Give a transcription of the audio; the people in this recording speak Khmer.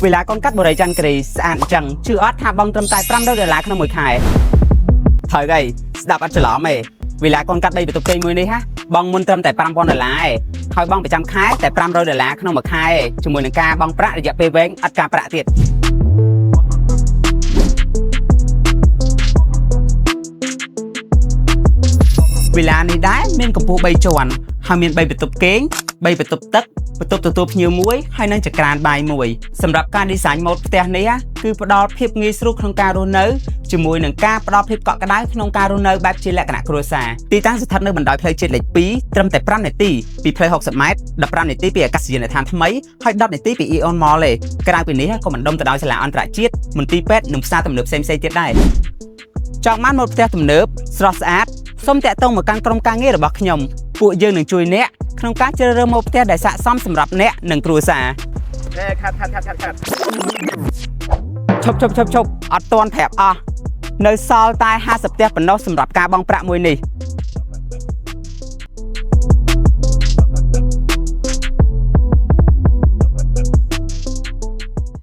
វីឡាកូនកាត់បូរីច័ន្ទគិរីស្អាតអញ្ចឹងជឿអត់ថាបង់ត្រឹមតែ500ដុល្លារក្នុងមួយខែត្រូវហើយស្ដាប់អត់ច្រឡំទេវីឡាកូនកាត់ដីបន្ទប់គេងមួយនេះហាបង់មុនត្រឹមតែ5000ដុល្លារឯងហើយបង់ប្រចាំខែតែ500ដុល្លារក្នុងមួយខែឯងជាមួយនឹងការបង់ប្រាក់រយៈពេលវែងអត់ការប្រាក់ទៀតវីឡានេះដែរមានកម្ពស់3ជាន់ហើយមាន3បន្ទប់គេង3បន្ទប់ទឹកបន្ទប់ទទួលភ្ញៀវមួយហើយនិងចក្រានបាយមួយសម្រាប់ការ design ម៉ូដផ្ទះនេះណាគឺផ្ដល់ភាពងាយស្រួលក្នុងការរស់នៅជាមួយនឹងការផ្ដល់ភាពកក់ក្ដៅក្នុងការរស់នៅបែបជាលក្ខណៈគ្រួសារទីតាំងស្ថិតនៅបណ្ដោយផ្លូវជាតិលេខ2ត្រឹមតែ5នាទីពីផ្លូវ60ម៉ែត្រ15នាទីពីអាកាសយានដ្ឋានថ្មីហើយ10នាទីពី Aeon Mall ទេក្រៅពីនេះក៏បណ្ដុំទៅដោយសាលាអន្តរជាតិមន្ទីរពេទ្យនិងផ្សារទំនើបផ្សេងៗទៀតដែរចង់បានម៉ូដផ្ទះទំនើបស្រស់ស្អាតសូមតាក់ទងមកកាន់ក្រុមការងាររបស់ខ្ញុំពួកយើងនឹងជួយអ្នកក្នុងការជ្រើសរើសម៉ូដផ្ទះដែលស័ក្តិសមសម្រាប់អ្នកនិងគ្រួសារ ហេខាត់ខាត់ខាត់ខាត់ខាត់ ឈប់ឈប់ឈប់ឈប់អត់ទាន់ប្រាប់អស់នៅសល់តែ50ផ្ទះប៉ុណ្ណោះសម្រាប់ការបង់ប្រាក់មួយនេះ